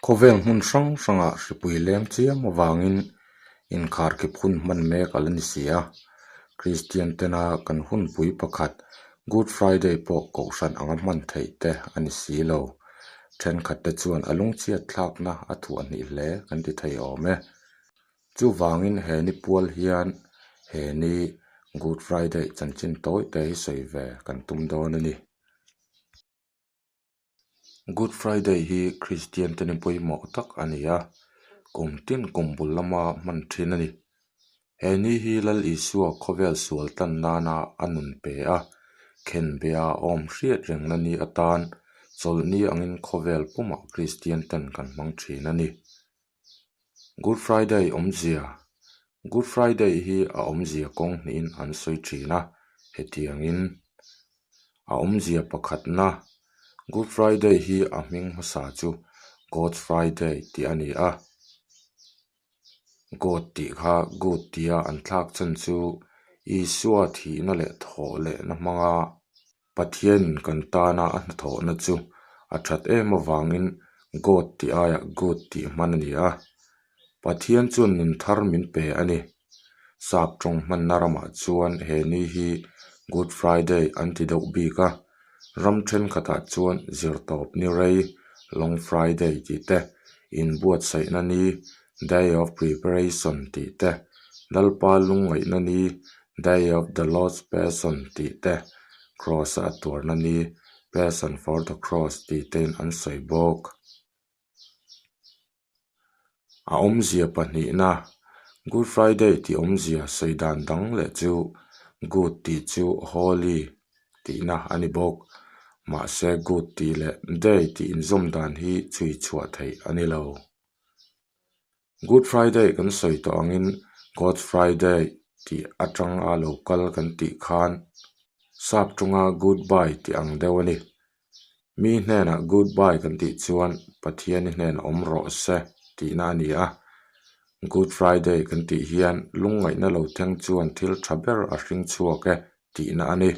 Khawvel hmun hrang hrangah hripui leng chiam avangin inkharkhip hun hman mek a la ni si a. Kristian tena kan hunpui pakhat Good Friday pawh kohhran anga hman theih te a ni si lo. Thenkhatte chuan a lungchhiat thlakna a thuah hnih hle kan ti thei awm e. Chuvangin he ni pual hian he ni Good Friday chanchin tawi te hi sawi ve kan tum dawn a ni. Good Friday hi Kristian te ni pawimawh tak a ni a, kum tin kum bul lama hman thin a ni. He ni hi Lal Isua khawvel sual tan nana a nun pe a, khenbeh a awm hriat rengna ni atan chawlhni angin khawvel pumah Kristian ten kan hmang thin a ni. Good Friday awmzia Good Friday hi a awmzia kawng hnihin an sawi thin a, hetiangin a awmzia pakhatna Good Friday hi a hming hmasa chu God's Friday tih a ni a, God tih kha Good tia an thlak chhan chu Isua thihna leh thawh lehna hmanga Pathianin kan tana a hnathawhna chu a that em avangin God tih aiah Good tih hman a ni a. Pathian chuan nun thar min pe a ni. Sap tawng hmanna ramah chuan he ni hi Good Friday an ti deuh bik a. Ram thenkhatah chuan zirtawp ni rei, Long Friday tih te, inbuatsaihna ni, Day of Preparation tih te, Lalpa lungngaihna ni, Day of the Lord's Passion tih te, Kraws-a a tuarna ni, Passion for the Cross tih tein an sawi bawk. A awmzia pahnihna, Good Friday tih awmzia sawi dan dang leh chu Good tih chu Holy tihna a ni bawk. Mahse Good tih leh Day tih inzawm dan hi chhui chhuah theih a ni lo. Good Friday kan sawi tawh angin God Friday tih atanga lo kal kan tih khan sap tawnga goodbye tih ang deuh a ni. Mi hnenah goodbye kan tih chuan Pathiani hnenah awm rawh se tihna a ni a. Good Friday kan tih hian lungngaihna lo thleng chuan thil tha ber a hring chhuak e tihna a ni.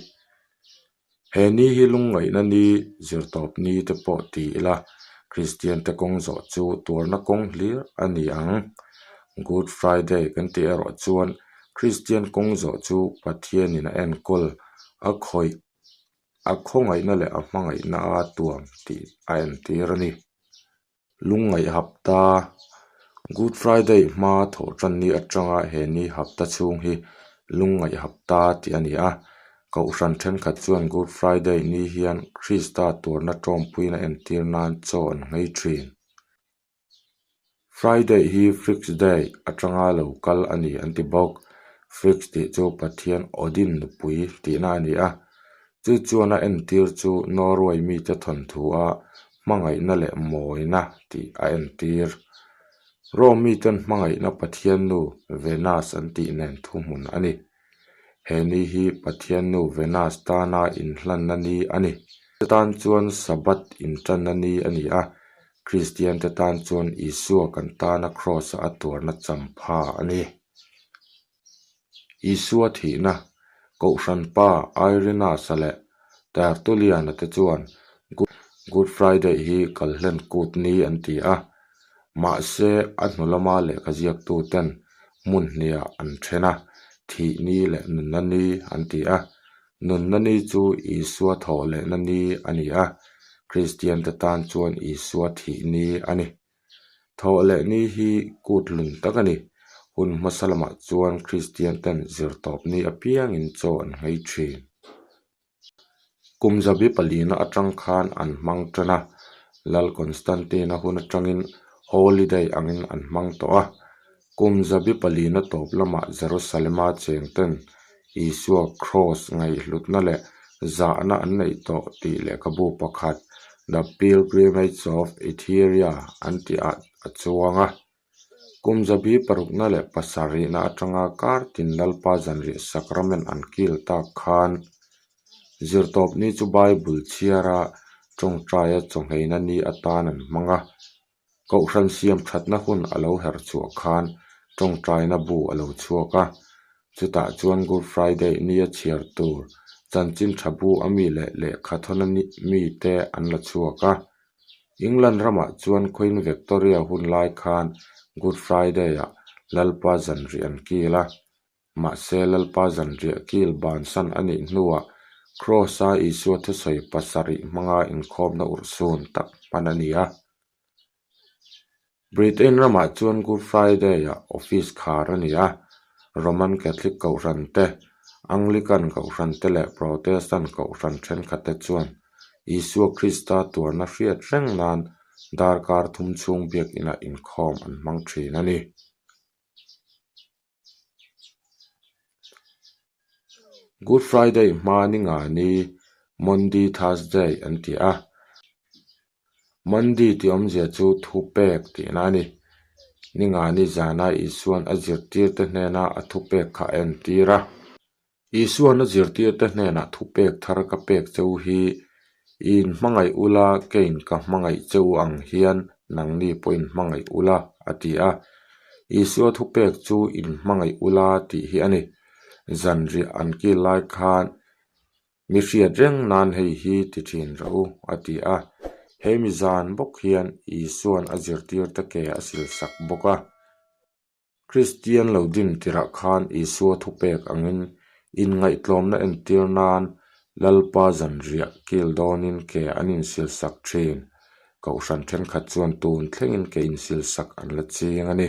He ni hi lungngaihna ni zirtawp ni te pawh ti ila, Kristian te kawng zawh chu tuarna kawng hlir a ni ang. Good Friday kan tih erawh chuan Kristian kawng zawh chu Pathianin a enkawl, a khawih, a khawngaihna leh a hmangaihna a tuam tih a entir a ni. Lungngaih hapta, Good Friday hma thawh tan ni atanga he ni hapta chhung hi lungngaih hapta tih a ni a. Kohhran thenkhat chuan Good Friday ni hian Krista tuarna tawmpuina entir nan chaw an nghei thin. Friday hi Friggs Day atanga lo kal a ni an ti bawk. Friggs tih chu Pathian Odin nupui tihna a ni a. Chu chuan a entir chu Norway mite thawnthu a hmangaihna leh mawina tih a entir. Rome miten hmangaihna Pathiannu Venus an tih nen thuhmun a ni. He ni hi Pathiannu Venus tana inhlanna ni a ni. Tan chuan Sabbath intanna ni a ni a, Kristiante tan chuan Isua kan tana Kraws-a a tuarna champha a ni. Isua thihna, Kohhran pa Irenaeus-a leh Tertullian-a te chuan Good Friday hi kalhlen kut ni an ti a, mahse a hnu lama lehkha ziaktuten hmun hniah an then a, thih ni leh nunna ni an ti a. Nunna ni chu Isua thawh lehna ni a ni a, Kristiante tan chuan Isua thih ni a ni. Thawh leh ni hi kut lun tak a ni. Hun hmasa lamah chuan Kristian ten zirtawp ni apiangin chaw an nghei thin. Kum zabi palina atang khan an hmang tan a, Lal Constantine-a hun atangin holiday angin an hmang tawh a. Kum zabi palina tawp lamah Jerusalem-a cheng ten Isua Kraws ngaihhlutna leh zahna an neih tawh tih lehkhabu pakhat The Pilgrimage of Etheria an tihah a chuang a. Kum zabi parukna leh pasarihna atanga kar tin Lalpa zanriah sakramen an kil tak khan zirtawpni chu Bible chhiara tawngtaia chawngheina ni atan an hmang a. Kohhran siam thatna hun a lo her chhuah khan tawngtaina bu a lo chhuak a, chutah chuan Good Friday nia chhiar tur chanchin tha bu a mi leh lehkha thawna mite an la chhuak a. England ramah chuan Queen Victoria hun lai khan Good Friday-ah Lalpa zanriah an kil a. Mahse, Lalpa zanriah kil bansan a nih hnuah Kraws-a Isua thusawi pasarih hmanga inkhawmna urhsun tak hman a ni a. Britain ramah chuan Good Friday-ah office khar a ni a, Roman Catholic kohhran te, Anglican kohhran te leh Protestant kohhran thenkhatte chuan Isua Krista tuarna hriat reng nan darkar thum chhung biakinah inkhawm an hmang thin a ni. Good Friday hma ni nga ni Maundy Thursday an ti a. Maundy tih awmzia chu thupek tihna a ni. Ni nga ni zana Isua'n a zirtirte hnena a thupek kha a entir a. Isua'n a zirtirte hnenah thupek thar ka pek che u hi, I inhmangaih ula, keiin ka hmangaih che u ang hian nangni pawh inhmangaih ula, a ti a. Isua thupek chu inhmangaih ula tih hi a ni. Zanriah an kil lai khan mi hriat reng nan hei hi ti thin rawh u, a ti a. He mi zan bawk hian Isua'n a zirtirte ke a silsak bawk a. Kristian lo din tirah khan Isua thupek angin inngaihtlawmna entir nan Lalpa zanriah kil dawnin ke an insilsak thin. Kohhran thenkhat chuan tun thlengin ke insilsak an la ching a ni.